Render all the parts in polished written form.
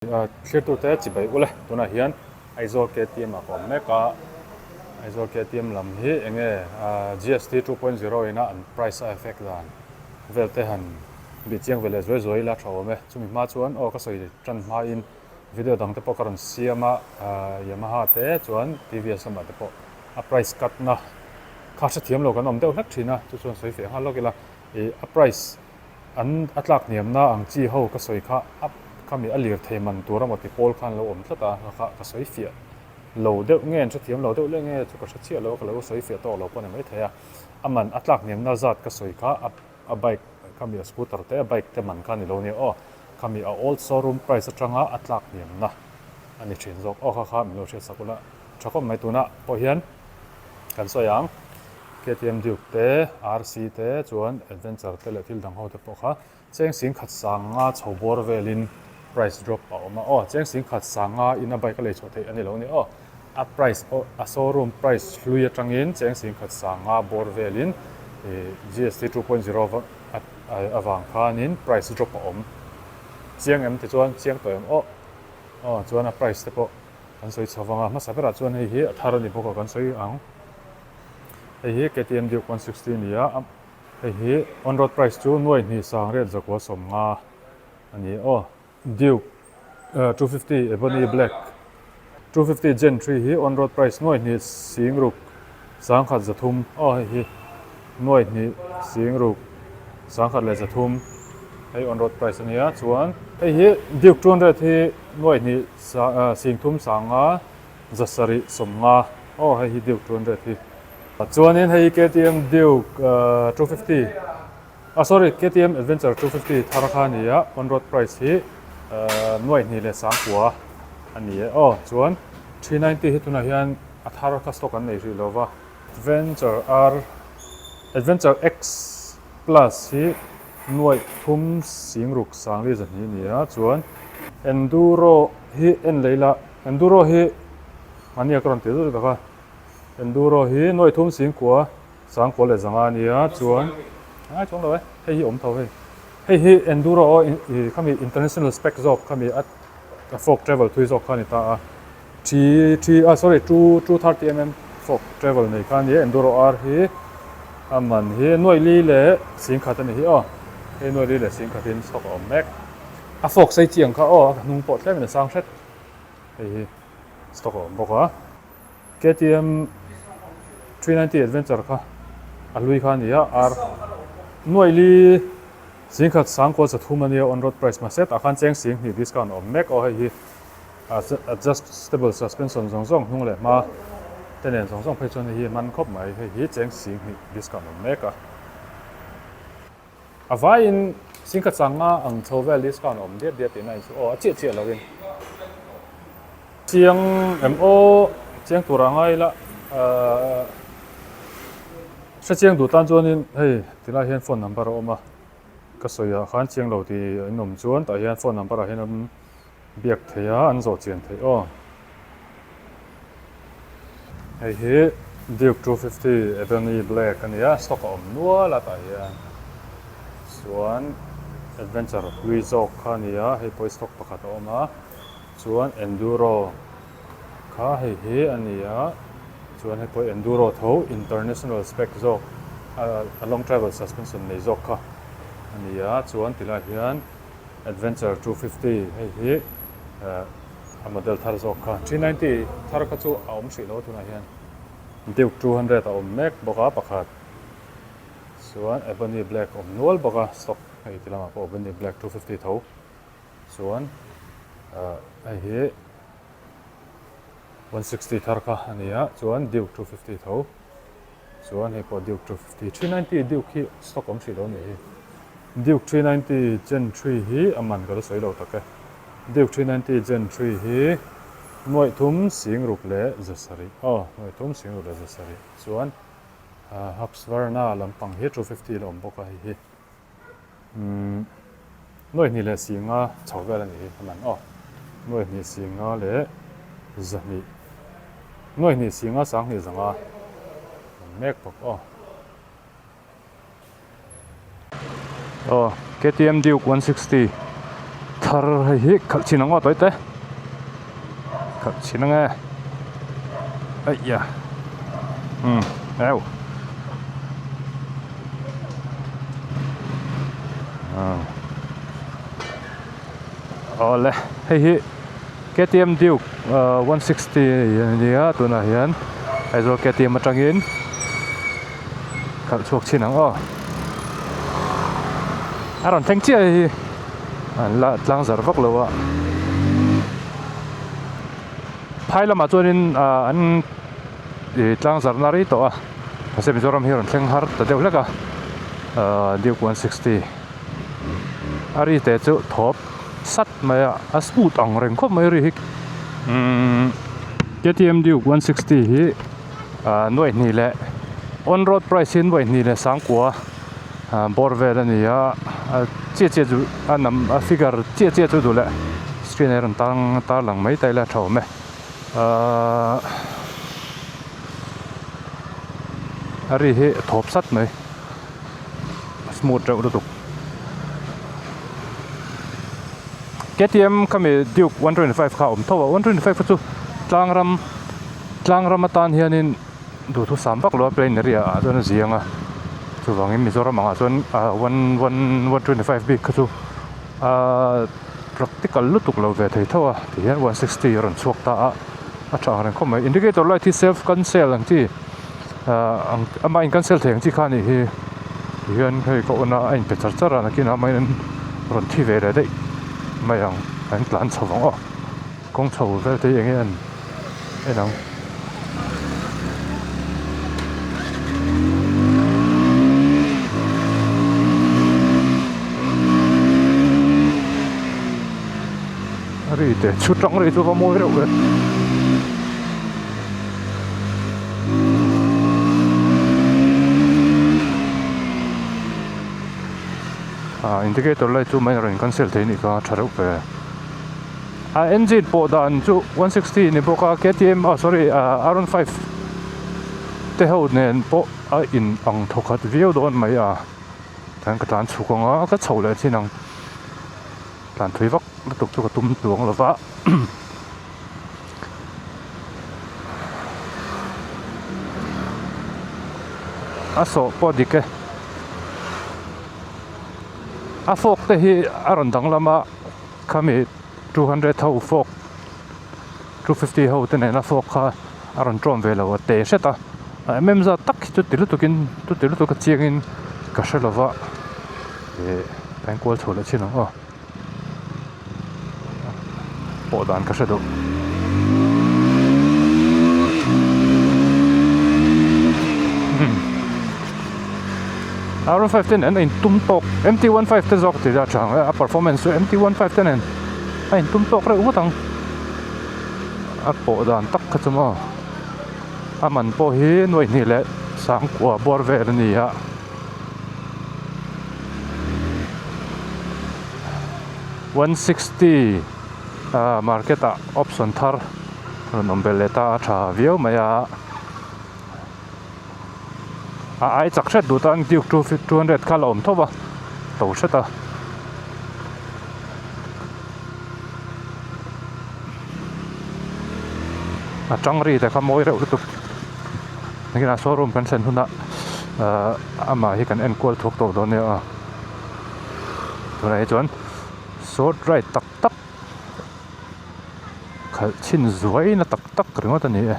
Thlirtute chibai ule tunah hian Aizawl KTM ah ka awm mek a, Aizawl KTM lam hi enge GST 2.0 ina an price a effect dan vel te han bih chiang ve leh zuai zuai ila tha awm e. Chumi hma chuan aw ka sawi tan hmain video dang te pawh ka rawn siam a, Yamaha te chuan TVS lamah te pawh a price cut na kha hrethiam lo kan awm deuh hlek thin a, chu chuan sawi feh nghal lawk ila ih a price An a tlak hniamna ang chi ho ka sawi kha a khami a lir thei man tur emaw ti pawl khan lo awm tlat a, ka kha ka sawi fiah lo deuh nge an hrethiam lo deuh leh nge chu ka hre chiah lo a, ka lo sawi fiah tawk lo pawh a ni maithei a. A man a tlak hniamna zat ka sawi kha a a bike khami a scooter te a bike te man kha a ni lo nia aw, khami a old showroom price atanga a tlak hniamna a ni thin zawk aw kha kha min lo hriat sak ula tha khawp mai tunah pawh hian kan sawi ang. KTM Duke te, RC te chuan Adventure te leh thil dang ho te pawh kha cheng sing khat sang nga chho bawr velin price drop a awm a. Aw, cheng sing khat sang nga in a bike a lei chhuah theih a ni lo ni aw. A price aw, a showroom price hlui atangin cheng sing khat sang nga bawr velin GST 2.0 avang khanin price drop a awm. Chiang em tichuan chiang tawh em aw. Aw, chuan a price te pawh kan sawi chho vang a. Hmasa berah chuan hei hi a thar a ni bawk a kan sawi ang. Hei hi KTM Duke 160 a ni a, hei hi on road price chu nuai hnih sang riat zakua 50 a ni aw. Duke 250 Ebony Black 250 Gen 3 hi on road price nuai hnih sing ruk sangkhat 300 aw hei hi nuai hnih sing ruk sangkhat leh 300 hei on road price a ni a chuan hei hi Duke 200 hi nuai hnih sing thum 500 750 aw hei hi Duke 200 hi chuanin hei hi KTM Duke 250 ah sorry KTM Adventure 250 thar kha a ni a on road price hi nuai hnih leh sangkua a ni e aw chuan 390 hi tunah hian a thar kha stock an nei hrih lo va Adventure R Adventure X Plus hi nuai thum sing ruk sangli 200 a ni a chuan Enduro hi en lei la Enduro hi mahnia ka rawn tih zut tak a, Enduro hi nuai thum singkua sangkua leh 500 a nia chuan a ngai chuang lo e, hei hi awm tho hei, hei hi Enduro aw ih khami international spec zawk khami a a fork travel thui zawk kha a ni ta a, three three ah sorry two two 30 mm fork travel nei kha a nia Enduro R hi a man hi nuai li leh singkhat a ni hi aw, hei nuai li leh singkhatin stock a awm mek, a fork sei chiang kha aw a hnung pawh tlemin a sang hret. Hei hi stock a awm bawk a, KTM 390 Adventure kha a hlui kha a ni a, ar nuai li singkhat sangkaw 300 a nia on road price mahse tah khan cheng sing hnih discount a awm mek aw hei hi adjustable suspension zawng zawng hnung leh hma te nen zawng zawng phei chuan hei hi a hman khawp mai hei hi cheng sing hnih discount a awm mek a. A vaiin singkhat sanga ang chho vel discount a awm diat diat tihna in chu aw a chiah chiah lovin chiang em aw chiang tur a ngai la ahh hre chiang duh tan chuanin hei tilai hian phone number a awm a ka sawi ah khan chiang lo tih in awm chuan tah hian phone number ah hian an Biak theih a, an zawh chian theih aw. Hei hi Duke 250 Ebony Black a ni a, stock a awm nual a tah hian. Chuan Adventure hlui zawk kha a ni a, hei pawh hi stock pakhat a awm a. Chuan Enduro kha hei hi a ni a, chuan hei pawh hi Enduro tho International spec zawk a long travel suspension nei zawk kha a ni a, chuan tilai hian Adventure 250 hei hi a model thar zawk kha 390 thar kha chu a awm hrih lo tunah hian Duke 200 a awm mek bawk a pakhat chuan Ebony Black a awm nual bawk a stock hei ti lamah pawh Ebony Black 250 tho chuan hei hi 160 thar kha a ni a chuan Duke 250 tho. Chuan hei pawh Duke 250, 390 Duke hi stock awm hrih lo a nih hi. Duke 390 Gen 3 hi a man ka la sawi lo tak e. Duke 390 Gen 3 hi nuaih thum sing ruk leh 700 aw nuaih thum sing ruk leh 700 chuan Husqvarna lampang hi 250 la awm bawk a hei hi. Umm nuaih hnih leh 50 chho vel a nih hi a man aw. Nuaih hnih 50 leh 200 nuaih hnih 50 sanghnih 500 awm mek bawk aw. Aw KTM Duke 160. Thar hei hi khalh chhin ang aw tawi te khalh chhin ang e aih umm eu awle hei hi K_T_M Duke ahh 160 a nia tunah hian Aizawl K_T_M atangin khalh chhuak chhin ang aw a rawn thleng chiah hei hi an la tlang zarh vak lo a phai lamah chuanin ah an ih tlang zarh na rei tawh a mahse Mizoram hi a rawn thleng har ta deuh hlek a ah Duke 160 a ri te chu thawp sat mai a a smooth ang reng khawp mai ri hi umm K_T_M Duke 160 hi ah nuaih hnih leh on road price hi nuaih hnih leh sangkua ah bawr vel a ni a a chiah chiah chu a nam a figure chiah chiah chu duh leh screen ah hian rawn tang tar lang mai ta ila a tha awm e ahh a ri hi a thawp sat mai a smooth reuh lutuk K_T_M khami Duke 125 kha a awm tho a 125 kha chu tlang ram. Tlang ram atan hianin duhthusam vak lo a plain area ah chuan a ziang a chuvangin Mizoram angah chuan ah one one one 25 bik kha chu ahh practical lutuk lo ve thei tho a tihian 160 a rawn chhuak ta a a tha ang reng khawp mai indicator light hi self cancel ang chi ah ang amah in cancel thei ang chi kha a nih hi tihian hei ka on a a inpe char char a nakinah amahin rawn thi ve leh daih mai ang a in tlan chho vang aw. Kawng chho vel te hi eng nge an en ang. A ri te chhut rang ri chu va mawi reuh ve. Ah indicator light chu mai rawn cancel thei a nih kha tha reuh ve. A engine pawh dan chu 160 ni bawk a KTM ah sorry ah R15 te ho nen pawh a in ang thawkhat viau dawn mai a chuan ka tlan chhuk ang a ka chho leh chin ang tlan thui vak lutuk chu ka tum tluang lo va a sawh pawh a dik e a fork te hi a rawn danglam a. Khami 200 ho fork 250 ho te nena fork kha a rawn ṭawm ve lo a te hret a a em em zat tak hi chu ti lutukin chuti lutuk a chiangin ka hre lova ih ka enkual chho leh chin ang aw pawh dan ka hre duh. R15 te nen a intum tawk MT15 te zawk tih a tha ang a performance chu MT15 te nen a intum tawk reuh ngawt ang a pawh dan tak kha chu maw a man pawh hi nuaih hnih leh sangkua bawr vel a ni a 160 ah market ah option thar rawn awm belh leh ta a tha viau mai a. A ai chak hret duh tan Duke 200 kha la awm tho va to hret a. A tang ri te kha mawi reuh lutuk nakinah showroom kan thlen hunah ahh amah hi kan enkual thuak tawh dawn nia aw tunah hi chuan short ride tak tak khalh chhin zuai na tak tak ringawt a ni e.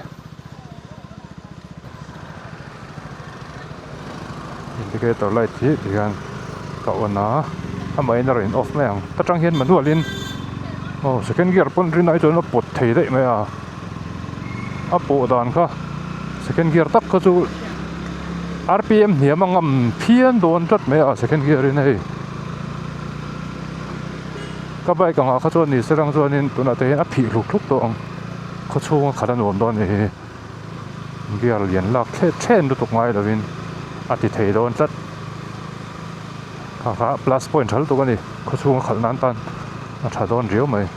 Indicator light hi ti hian ka on a amahin a rawn in off mai ang ta tang hian manual in aw second gear pawn rinai chuan a pawt thei daih mai a a pawh dan kha second gear tak kha chu R_P_M hniam a ngam phian dawn tlat mai a second gear in hei. Ka bike angah kha chuan ni se lang chuanin tunah te hian a phih hluk hluk tawh ang khaw chhunga khat a nuam dawn a ni hi gear lian lak thlet thlen lutuk ngai lovin a ti thei dawn tlat kha kha plus point tha lutuk a ni khaw chhunga khalh nan tan a tha dawn riau mai.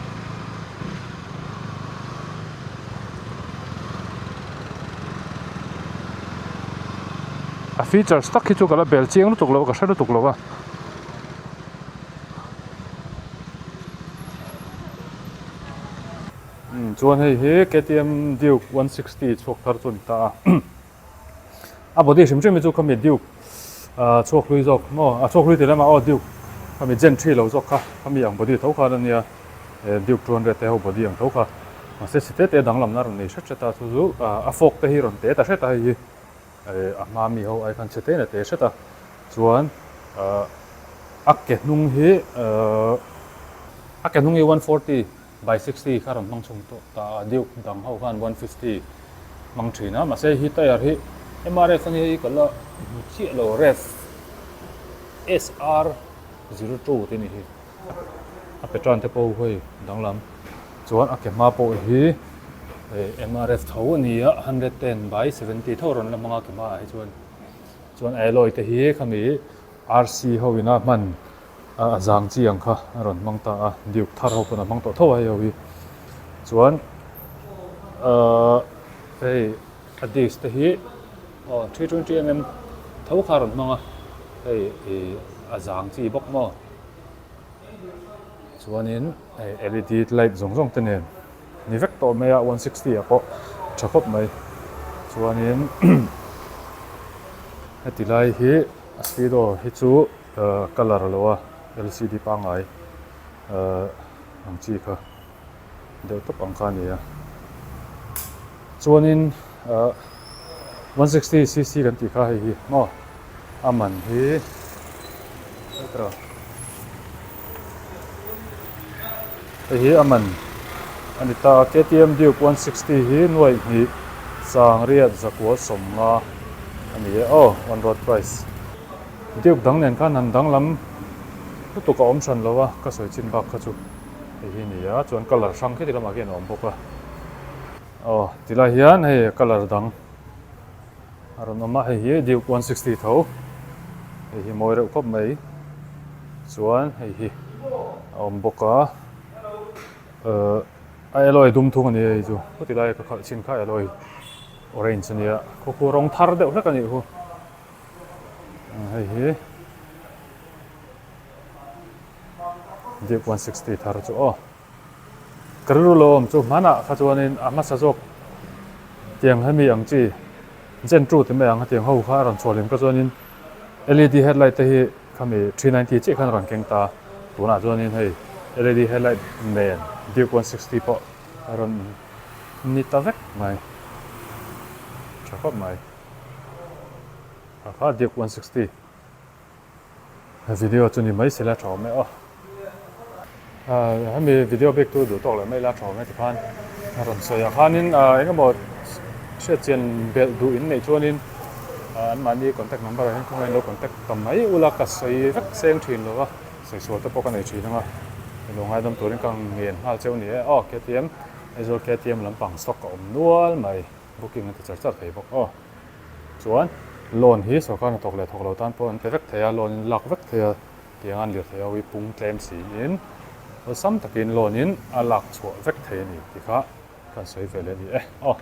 A features tak hi chu ka la bel chiang lutuk lo a ka hre lutuk lo a. Chuan hei hi KTM Duke 160 chhuak thar chu a ni ta a. A body hrim hrim hi chu khami Duke chhuak hlui zawk maw a chhuak hlui tih lamah aw Duke khami Gen 3 lo zawk kha khami ang body tho khan a nia Duke 200 te ho body ang tho kha mahse chhe te te danglamna a rawn nei hret hret a chu chu a fork te hi rawn te ta hret a hei hi a hma mi ho ai khan chhe te in a te hret a chuan a ke hnung hi a ke hnung hi 140 By 60 kha rawn hmang chhung tawh ta a, Duke dang ho khan 150 hmang thin a, mahse hi tyre hi MRF a nia hi ka la hmu chiah lo ref SR 02 te ni hi a petan te pawh hei danglam chuan a ke hma pawh hi MRF tho a ni a 110 by 70 tho rawn la hmang a ke hma ah hi chuan chuan alloy te hi khami RC ho ina hman a zang chi ang kha a rawn hmang ta a Duke thar ho pawn a hmang tawh tho a hei ho hi chuan ahh hei a disc te hi aw 320 mm tho kha a rawn hmang a hei ih a zang chi bawk maw chuanin hei led light zawng zawng te nen ni vek tawh mai a 160 ah pawh tha khawp mai chuanin heti lai hi a speedo hi chu. Colour lo a lcd pangngai ang chi kha deuh tawp ang kha a ni a chuanin 160 cc kan tih kha hei hi maw a man hi hei hi a man a ni ta a ktm Duke 160 hi nuaih hnih sangriat zakua sawmnga a ni e aw on road price. Duke dang nen khan han danglam lutuk a awm hran lo a, ka sawi chin bak kha chu hei hi a ni a, chuan colour hrang khiti lamah khian a awm bawk a, aw tilai hian hei colour dang a rawn awm a, hei hi Duke 160 tho, hei hi mawi reuh khawp mai, chuan hei hi a awm bawk a, ehh a alloy dum thung a ni hei chu, khuti lai ka khalh chin kha alloy orange a nia, khawkhua rawng thar deuh hlek a nih hu. Hei hi Duke 160 thar chu aw ka rilru lo awm chu hmanah kha chuanin a hmasa zawk tiang hemi ang chi Gen 2 ti mai ang hetiang ho kha a rawn chhuah hlim kha chuanin led headlight te hi khami 390 chiah khan a rawn keng ta tunah chuanin hei led headlight nen Duke 160 pawh a rawn ni ta vek mai tha khawp mai. A kha Duke 160 video chu ni mai sela tha awm e aw. Hemi video bik tu duh tawk leh mai la tha awm e tikhan a rawn sawi ah khanin eng emaw hriatchian belh duh in neih chuanin anmahni contact number ah hian khawngaih in lo contact ta mai ula ka sawi vek seng thin lo va sawi sual te pawh ka nei thin ang a ilo ngaidam turin ka ngen nghal cheu ni e aw KTM Aizawl KTM lampang stock a awm nual mai. Booking a ti char char thei bawk aw. Chuan loan hi sorkar hnathawk leh thawk lo tan pawh an pe vek thei a, loan in lak vek thei a, tiang an lirthei ho hi pung tlem siin awlsam takin loan in a lak chhuah vek thei a ni tih kha kan sawi ve leh a ni e aw.